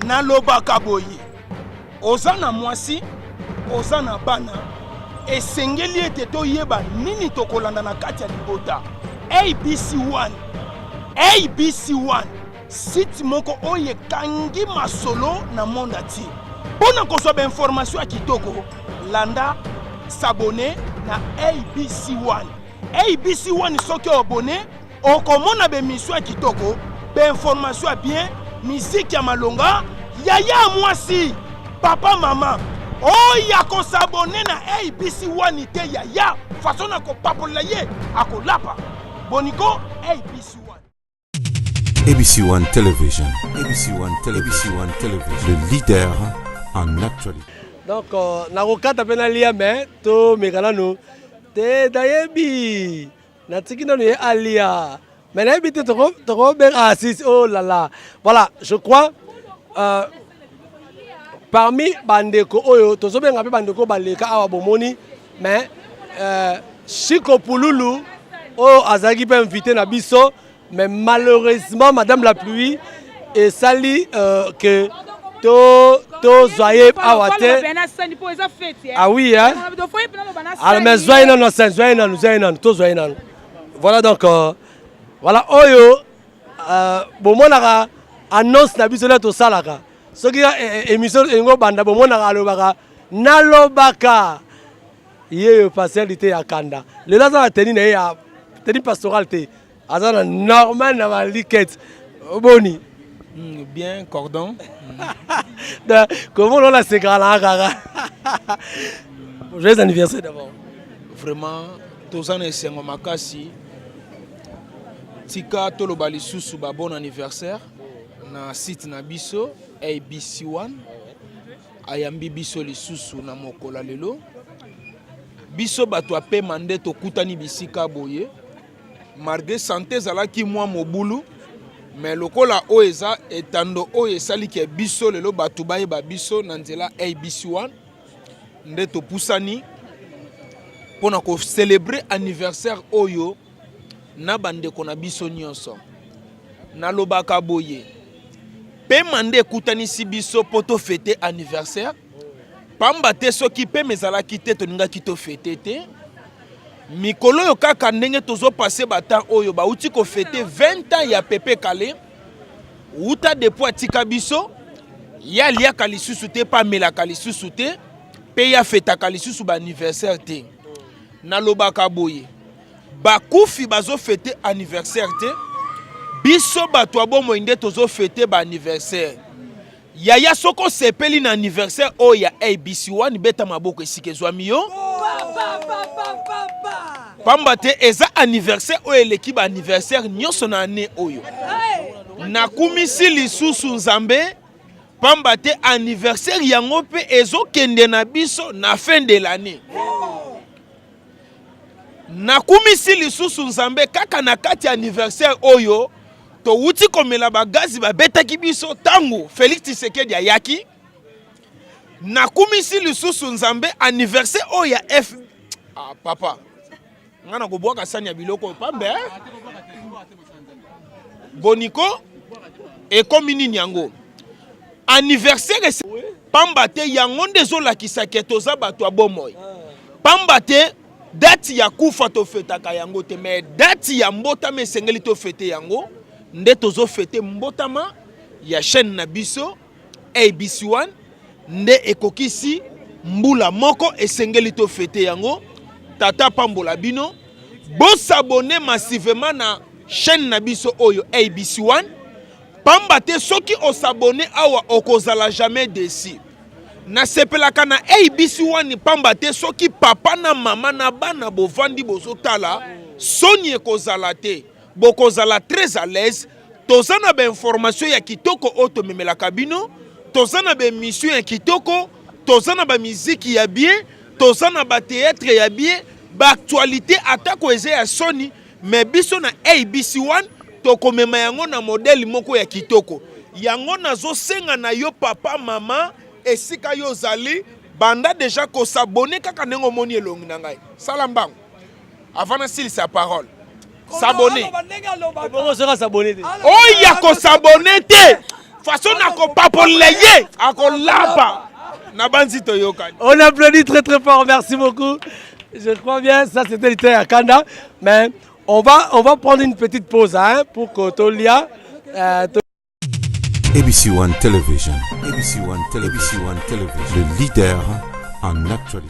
Nalobaka boye, oza na mwasi, oza na bana, esengeli ete toyeba nini tokolanda na kati ya libota. ABC1, ABC1, site moko oyo ekangi masolo na monde entier. Mpo na kozwa ba information ya kitoko, landa s'abonner na ABC1. ABC1 soki o abonner, okomona ba émission ya kitoko, ba information ya bien, miziki ya malonga. Yaya ya mwasi, papa, mama, oyo akos'abonner na ABC1 te, yaya façon na kopapolela ye, akolapa boniko. ABC1. ABC One Television, ABC One Television, ABC One Television, le leader en actualité. Donc nakokata mpe nalia, me tomeka nanu te. Nayebi natiki nanu ye alia, mais nayebi te tokobenga. Ah si, si, oh là là, voilà, je crois parmi bandeko oyo tozobenga mpe bandeko baleka awa bomoni, mais Chiko Pululu oyo azalaki mpe invité na biso, mais malheureusement Madame la Pluie esali que tozwa ye awa te. Ah oui, hein? Alors, mais zwa ye nanu, zwa ye nanu, zwa ye nanu, tozwa ye nanu. Voilà, donc voilà oyo bomonaka annonce na biso nde tosalaka soki émission elingi obanda. Bomonaka alobaka, nalobaka ye oyo pasteur te ya kanda. Lelo aza na tenue na ye ya tenue pastorale te, aza na normal na balikete boni. Bien, cordon. Komona ona sekaka na kaka. Joyeux anniversaire d'abord. Vraiment, toza na esengo makasi. Tika toloba lisusu ba bon anniversaire na site na biso ABC1. Ayambi biso lisusu na mokolo ya lelo. Biso bato ya pema nde tokutani bisika boye. Malgré santé ezalaki mwa mobulu, mais lokola oyo eza etando oyo esaliki biso lelo bato bayeba biso na nzela ABC1, nde topusani mpona kocélébrer anniversaire oyo na bandeko na biso nyonso. Nalobaka boye, pema nde ekutanisi biso mpo tofêter anniversaire, pamba te soki pema ezalaki te, tolingaki tofêter te. Mikolo oyo kaka ndenge tozopasser batemps oyo bauti kofêter 20 ans ya Pepe Kale wuta depuis atika biso. Ye aliaka lisusu te, mpe amelaka lisusu te, mpe ye afêtaka lisusu baanniversaire te. Nalobaka boye, bakufi bazofêter anniversaire te, biso bato ya bomoi nde tozofêter baanniversaire. Yaya, soki osepeli na anniversaire oyo ya ABC1, beta maboko esika ezwami yo, pamba te eza anniversaire oyo eleki baanniversaire nyonso na année oyo. Nakumisi lisusu Nzambe, pamba te anniversaire yango mpe ezokende na biso na fin de l'année. Nakumisi lisusu Nzambe kaka na kati ya anniversaire oyo towuti komela bagazi babetaki biso ntango Félix Tshisekedi ayaki. Nakumisi lisusu Nzambe anniversaire oyo ya f ah, papa nga na kobwaka sani ya biloko oyo pambe, eh? Boniko ekomi nini yango anniversaire, pamba te yango nde ezolakisa ke toza bato ya bomoi, pamba te date ya kufa tofêtaka yango te, mais date ya mbotama esengeli tofêter yango. Nde tozofêter mbotama ya chaîne na biso ABC1 nde ekokisi mbula moko, esengeli tofêter yango. Tata pambola bino, bos'abonner massivement na chaîne na biso oyo ABC1, pamba te soki os'abonner awa, okozala jamais déçu. Nasepelaka na ABC1, pamba te soki papa na mama na bana bovandi bozotala, soni ekozala te, bokozala très à l'aise. Toza na bainformation ya kitoko oyo tomemelaka bino, toza na baémission ya kitoko, toza na bamiziki ya bien, toza na bathéâtre ya bien, baactualité atako eza ya soni, mais biso na ABC1 tokomema yango na modèle moko ya kitoko. Yango nazosenga na yo, papa, mama, esika yo ozali, banda déjà kos'abonner. Kaka ndenge omoni elongi na ngai, sala mbango avant nasilisa parole, s'abonner. Bongo soki as'abonner te? Oyo akos'abonner te. Façon nakopapola ye, akolapa. Nabanzi toyokani. On applaudit très très fort, merci beaucoup. Je crois bien, ça c'était le à Kanda. Mais on va prendre une petite pause, hein, pour que tolia. ABC One Television, ABC One Television, ABC One Television, le leader en actualité.